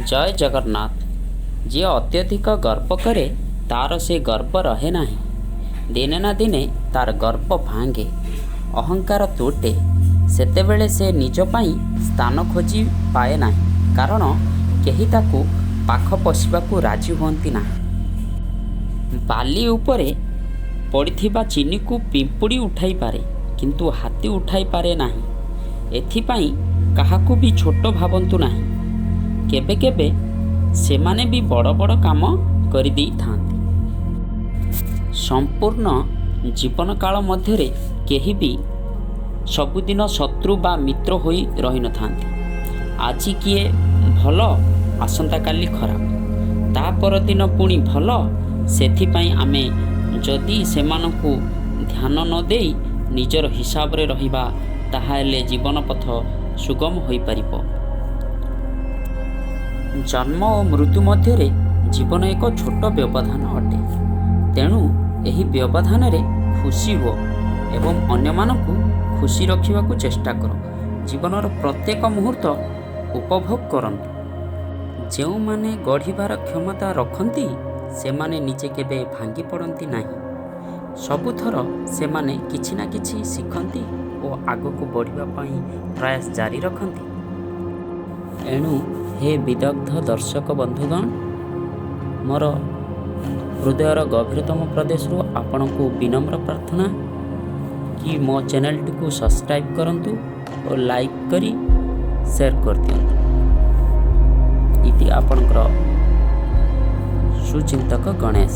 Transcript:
ଜୟ ଜଗନ୍ନାଥ। ଯିଏ ଅତ୍ୟଧିକ ଗର୍ବ କରେ, ତା'ର ସେ ଗର୍ବ ରହେ ନାହିଁ। ଦିନେ ନା ଦିନେ ତା'ର ଗର୍ବ ଭାଙ୍ଗେ, ଅହଙ୍କାର ତୁଟେ। ସେତେବେଳେ ସେ ନିଜ ପାଇଁ ସ୍ଥାନ ଖୋଜି ପାଏ ନାହିଁ, କାରଣ କେହି ତାକୁ ପାଖ ପଶିବାକୁ ରାଜି ହୁଅନ୍ତି ନାହିଁ। ବାଲି ଉପରେ ପଡ଼ିଥିବା ଚିନିକୁ ପିମ୍ପୁଡ଼ି ଉଠାଇପାରେ, କିନ୍ତୁ ହାତୀ ଉଠାଇପାରେ ନାହିଁ। ଏଥିପାଇଁ କାହାକୁ ବି ଛୋଟ ଭାବନ୍ତୁ ନାହିଁ। କେବେ କେବେ ସେମାନେ ବି ବଡ଼ ବଡ଼ କାମ କରିଦେଇଥାନ୍ତି। ସମ୍ପୂର୍ଣ୍ଣ ଜୀବନକାଳ ମଧ୍ୟରେ କେହି ବି ସବୁଦିନ ଶତ୍ରୁ ବା ମିତ୍ର ହୋଇ ରହିନଥାନ୍ତି। ଆଜି କିଏ ଭଲ, ଆସନ୍ତାକାଲି ଖରାପ, ତା ପରଦିନ ପୁଣି ଭଲ। ସେଥିପାଇଁ ଆମେ ଯଦି ସେମାନଙ୍କୁ ଧ୍ୟାନ ନ ଦେଇ ନିଜର ହିସାବରେ ରହିବା, ତାହାହେଲେ ଜୀବନ ପଥ ସୁଗମ ହୋଇପାରିବ। ଜନ୍ମ ଓ ମୃତ୍ୟୁ ମଧ୍ୟରେ ଜୀବନ ଏକ ଛୋଟ ବ୍ୟବଧାନ ଅଟେ। ତେଣୁ ଏହି ବ୍ୟବଧାନରେ ଖୁସି ହୁଅ ଏବଂ ଅନ୍ୟମାନଙ୍କୁ ଖୁସି ରଖିବାକୁ ଚେଷ୍ଟା କର। ଜୀବନର ପ୍ରତ୍ୟେକ ମୁହୂର୍ତ୍ତ ଉପଭୋଗ କରନ୍ତୁ। ଯେଉଁମାନେ ଗଢ଼ିବାର କ୍ଷମତା ରଖନ୍ତି, ସେମାନେ ନିଜେ କେବେ ଭାଙ୍ଗି ପଡ଼ନ୍ତି ନାହିଁ। ସବୁଥର ସେମାନେ କିଛି ନା କିଛି ଶିଖନ୍ତି ଓ ଆଗକୁ ବଢ଼ିବା ପାଇଁ ପ୍ରୟାସ ଜାରି ରଖନ୍ତି। ଏଣୁ ହେ ବିଦଗ୍ଧ ଦର୍ଶକ ବନ୍ଧୁଗଣ, ମୋର ହୃଦୟର ଗଭୀରତମ ପ୍ରଦେଶରୁ ଆପଣଙ୍କୁ ବିନମ୍ର ପ୍ରାର୍ଥନା କି ମୋ ଚ୍ୟାନେଲଟିକୁ ସବସ୍କ୍ରାଇବ୍ କରନ୍ତୁ ଓ ଲାଇକ୍ କରି ସେୟାର କରିଦିଅନ୍ତୁ। ଇତି, ଆପଣଙ୍କର ସୁଚିନ୍ତକ ଗଣେଶ।